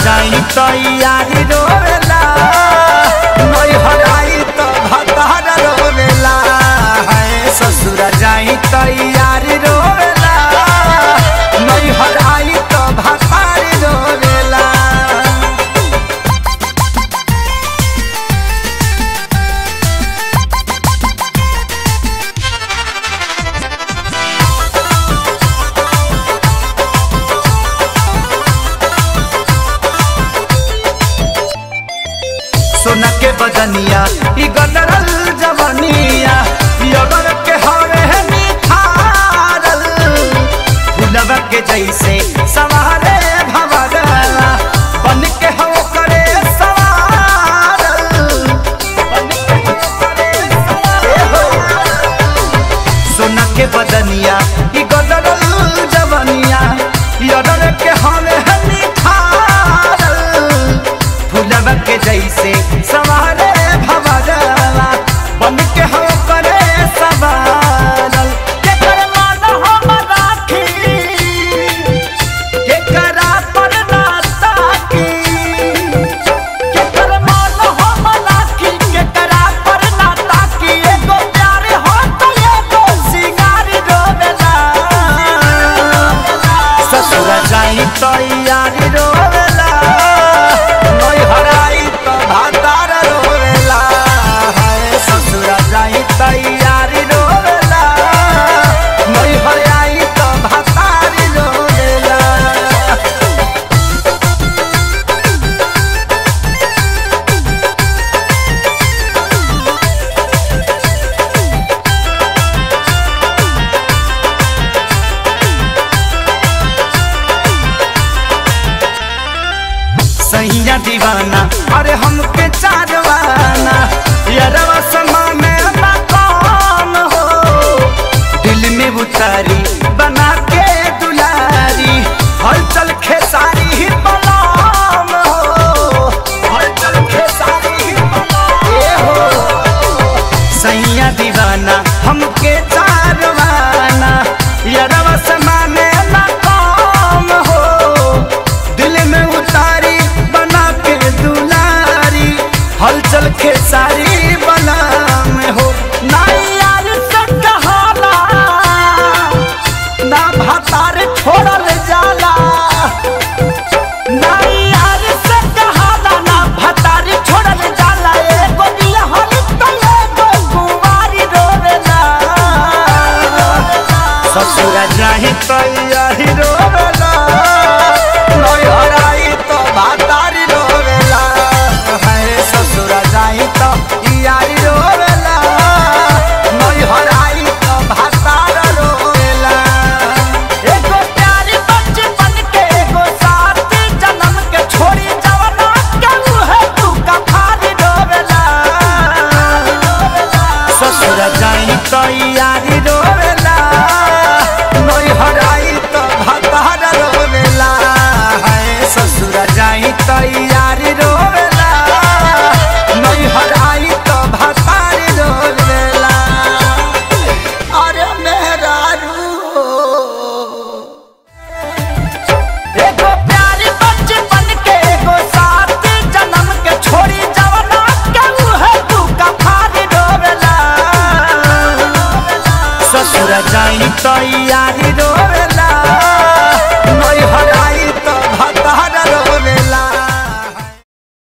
जाई तैयारी रोवेला, नैहर आई तो भतार रोवेला। है ससुर जाई तैयारी रोवेला, नैहर आई तो भतार रोवेला। सोना के बदनिया ई गदरल जवनिया, यगर के हवे निखारल, फुलवा के जैसे सवारे भवरला, बन के हो करे सवारल, बन के हो करे सवारल। सोना के बदनिया ई गदरल जवनिया, यगर के हवे निखारल, फुलवा के जैसे सवारे भवरला, बन के हो करे सवारल। केकर मान हम राखी, केकरा पर ना ताकी, केकर मान हम राखी, केकरा पर ना ताकी। एगो प्यार हो तो एगो सिंगार रोवेला, ससुर जाई तैयारी रोवेला, नैहर आई तो भतार रोवेला। है ससुर जाई तैयारी रोवेला, नैहर आई तो भतार रोवेला। सैया दीवाना अरे हमके चारवाना, यरवा समा में ना कौन हो, दिल में उतारी बना के दुलारी, हलचल खेसारी ही बलाम हो, हलचल खेसारी ही बलाम हो। सैया दीवाना हमके चारवाना, यरवा समा में ना कौन हो, दिल में उतारी बना के दुलारी, हलचल खेसारी बलाम हो। ना यार से कहाला, ना भतार छोड़ल जाला, ना यार से कहाला, ना भतार छोड़ल जाला। एगो बिलहल तो एगो कुंवारी रोवेला, ससुर जाही तैयारी रोवेला, नैहर आई तो भतार रोवेला। है ससुर जाई तो यारी रोवेला, नैहर आई तो भतार रोवेला। एगो प्यारी बचपन के एगो साथ जन्म के, छोड़ी जवना के उहे तू कफारी रोवेला, ससुर जाई तैयारी रोवेला,